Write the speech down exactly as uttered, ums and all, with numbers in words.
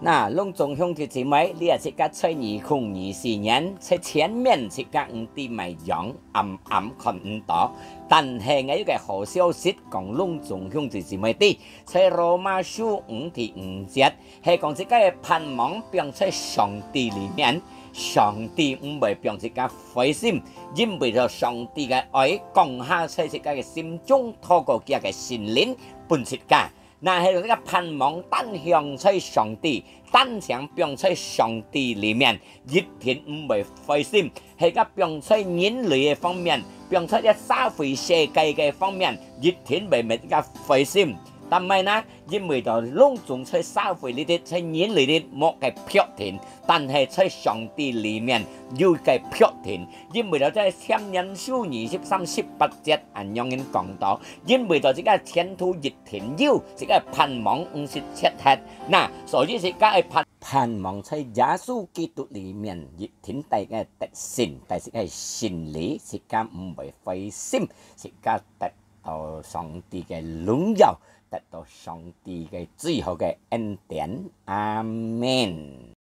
那，攏總兄弟姊妹，這自家在二空二四年，在前面自家毋知麼樣，暗暗看毋到。但係𠊎有個好消息，講攏總兄弟姊妹知，在羅馬書五第五節，係講自家个盼望放在上帝裡面，上帝毋會放自家灰心，因為著上帝个愛降下在自家个心中，透過佢个聖靈分自家。 那係這个盼望單向在上帝，單淨放在上帝裡面，一定毋會灰心。係个放在人類个方面，放在這社會世界个方面，一定會乜个灰心。但係呢，因為到攏總在社會裡底，在人類裡無个確定，但係在上帝裡面有个確定。因為到在箴言書二十三十八節恁樣講到，因為到自家前途一 定有，自家盼望毋識絕忒。那，所以自家个盼，盼望在耶穌基督裡面，一定帶个得勝，帶自家个勝利，自家毋會灰心，自家得到上帝个榮耀，得到上帝个最好个恩典。阿們。